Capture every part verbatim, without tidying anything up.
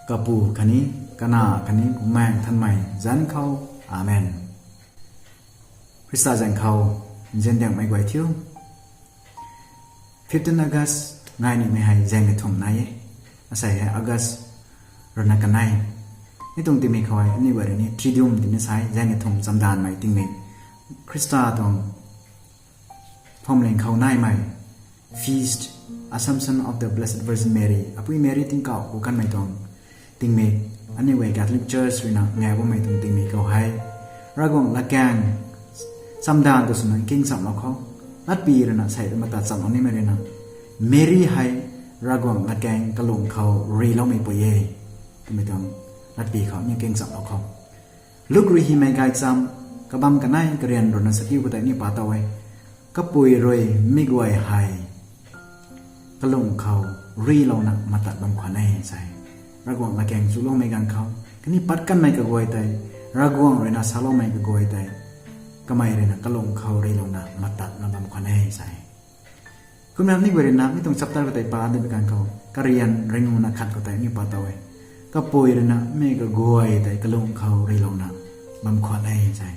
Kapu khatni, Kanac khatni Bumaengh Nthanmei zanc khou. Amen. Khrista zanc khou nziandiangmei guay thiu. Fifteen August ngai nimei hei zaeng ni thumh nai e. Asei hei August rana kanei. Mi tuang tingmik khou hei aniu guay rui ni Triduum tina sa e, zaeng ni thumh chamdanmei tingmik. Khrista tuang phuamling khou naimei feast, Assumption of the Blessed Virgin Mary, Apui Meri tingkauh ku kanmei tuang tingmik, aniu guay Catholic Church rui na ngau bammei tuang tingmik khou hei, Ravguangc latkaeng chamdan tu swna nking chamlou khou, latpy rui na sei mata chamlou nimei rui na, Meri hei Ravguangc latkaeng kalung khou riloumei pui e twmei tuang latpy khou ni nking chamlou khou. Luk rui hymei gaychamv, kabamv kanei karian rui na sakiu khou tei aniu pa tow e. Kapui rui mi guay hei kalung khou rilouna matat bam khwan e sa e. Ravguangc latkaeng chuloumei ganv khou, khatni pat kanmei kaguay tei, Ravguangc rui na saloumei kaguay tei, kamei rui na kalung khou rilouna matatna bam khwan e sa e. Kumna aniu guay rui na mi tuang chapter khou tei pa de bi ganv khou, karian ringuna khat khou tei aniu pa tow e. Kapui rui na mi kaguay tei kalung khou rilouna bam khwan e sa e.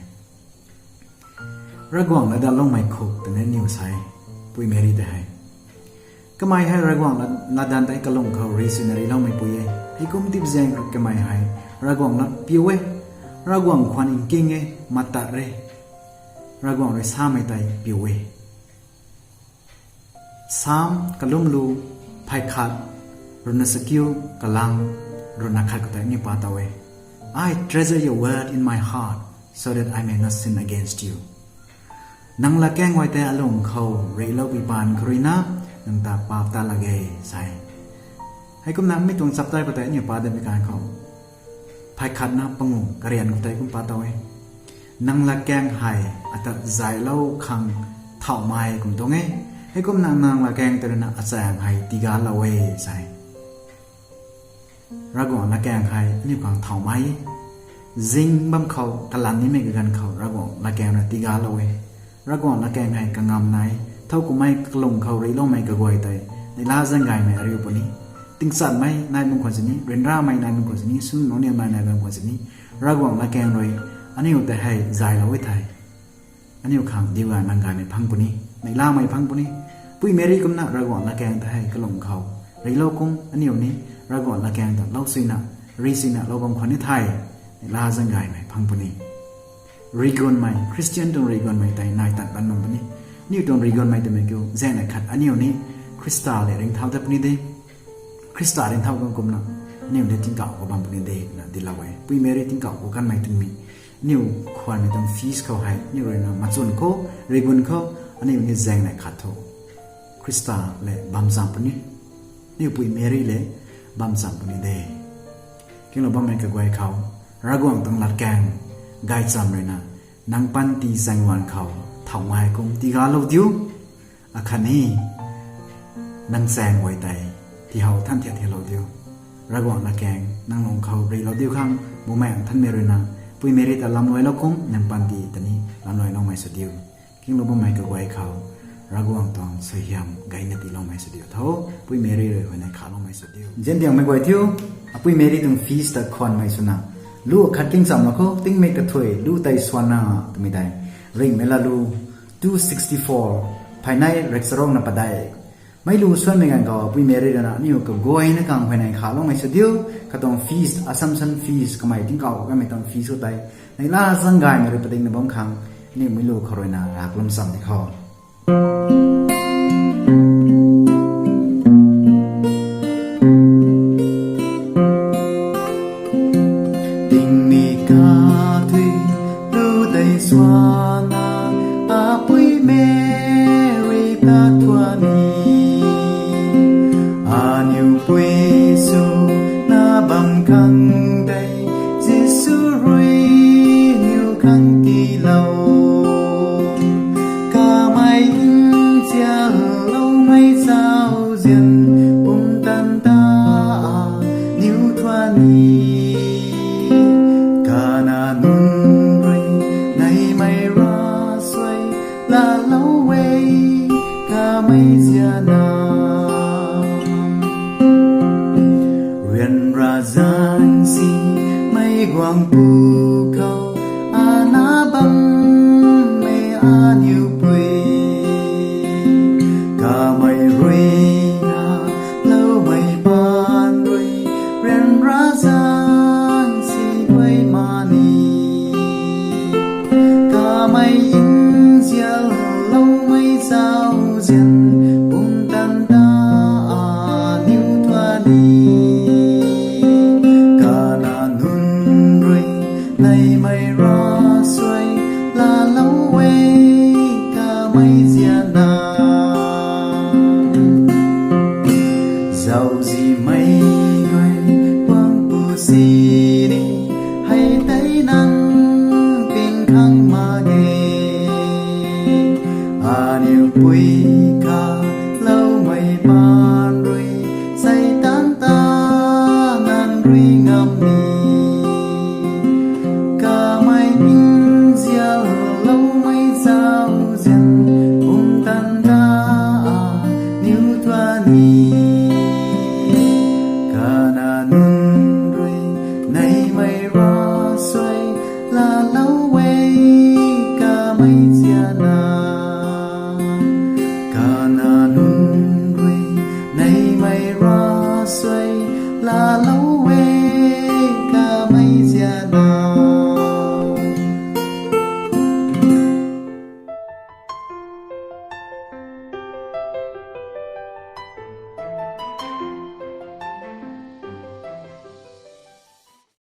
Ravguangc latdanloumei khuk twna aniw sa e, Pui Meri tei hei. Kamei hei Ravguangc lat-, latdanv tei kalung khou ri swna riloumei pui e. Heikum tip zaeng rui kamei hei Ravguangc lat piu e. Ravguangc khwan nking e, matat re. Ravguangc rui samei tei piu e. Sam kalum lu, phay khat, runa sakiu, kalang, runa khat khou tei aniu pa tow e. I treasure your word in my heart, so that I may not sin against you. Nang latkaeng guay tei alung khou riloupui paan khou rui na, nang ta paap ta lak ge sa e. Heikumna mi tuang chapter khou tei aniu pa de bi ganv khou, phay khatna pangu karian khou tei kum pa tow e. Nang latkaeng hei ata zaylou khang thauhmei kum tuang e. Heikumna nang latkaeng tei rui na achaeng hei tigaylou e sa e. Ravguangc latkaeng hei aniu khang thauhmei. Zing bam khou, kalan nimei kaganv khou Ravguangc latkaeng rui tigaylou e. Ravguangc latkaeng hei kangam nai, thow kumhmei kalung khou riloumei kaguay tei, neihla zaeng gaymei ariu puni. Tingchatmei nai bam khwan sini, ryanramei nai bam khwan sini, sum nunc niamei nai bam khwan sini, Ravguangc latkaeng rui aniu tei hei zaylou e thei, aniu khang diu gay mang gaymei phang puni, neihlamei phang puni. Pui Meri kumna Ravguangc latkaeng tei hei kalung khou rilou kum aniu ni Ravguangc latkaeng ta lou suina, ri suina lou bam khwan ni thei, neihla zaeng gaymei phang puni. Rigunmei, Khristian tuang rigunmei tei nai tat bam bam puni. Aniu tuang rigunmei twmei kiu zaengnei khat aniu ni Khrista lev ringcthau dat puni de. Khrista ringcthau bam kumna, aniu ni tingkauh khou bam puni de na dilou e. Pui Meri tingkauh khou kanmei tingmik, aniu khwanmei tuang feast khou hei aniu rui na machwn khou, rigun khou, aniu ni zaengnei khat thu Khrista lev bam cham puni. Aniu Pui Meri lev bam cham puni de. Kinglou bammei kaguay khou, Ravguangc tuang latkaeng gaychamv rui na, nang panty zaengluan khou thauhmei kum tigaylou diu. Akhatni, nang chaeng guay tei tihow than thiat thiatlou diu. Ravguangc latkaeng nang lung khou rilou diu khang, Bumaengh Nthanmei rui na, Pui Meri ta lamluailou kum nang panty ta ni lamluailoumei sw diu. Kinglou bammei kaguay khou, Ravguangc tuang suaihiam gayna tiiloumei sw diu tho. Pui Meri rui huayney khaloumei sw diu. Nziandiangmei guay thiu, Apui Meri tuang feast ta khwanmei swna, lu khat king chamlou khou, tingmik kathui lu tei swanna twmei tei, Ringhmei Latlu two sixty-four, phaynei rekcharokna padeih. Mei lu swanmei ganv khou Apui Meri rui na aniu kaguayna khang huayney khaloumei sw diu, katuang feast, Assumption feast, kamei tingkauh kanmei tuang feast khou tei, neihla zaeng gaymei rui padikna bam khang, aniu mei lu khou rui na rav kalum cham di khou. Tingmik kathui lu tei swanna, Apui Meri ta thuan ni, aniu pui sw na bam khang tei, Jisu rui niw khang tiilou. Kamei nzianloumei zauzian pumtan ta aniu thuan ni, kanac nunc rui neihmei ravsuai laalou e, kamei zianna. Ryanra zanc Kamei nzianloumei zauzian, pumtan ta aniu tuang ni. Kanac nunc rui neimei ravsuai laalou e, kamei zianna. Zauczihmei guay guang pu sini, hei tei nang ping khang mak ge. Aniu pui kaloumei paan rui, Seitaan ta nang rui ngam ni. Kamei nzianloumei zauzian, pumtan ta aniu tuang ni. Kanac nunc rui neimei ravsuai laalou e, kamei zianna. Kanac nunc rui neimei ravsuai laalou e, kamei zianna.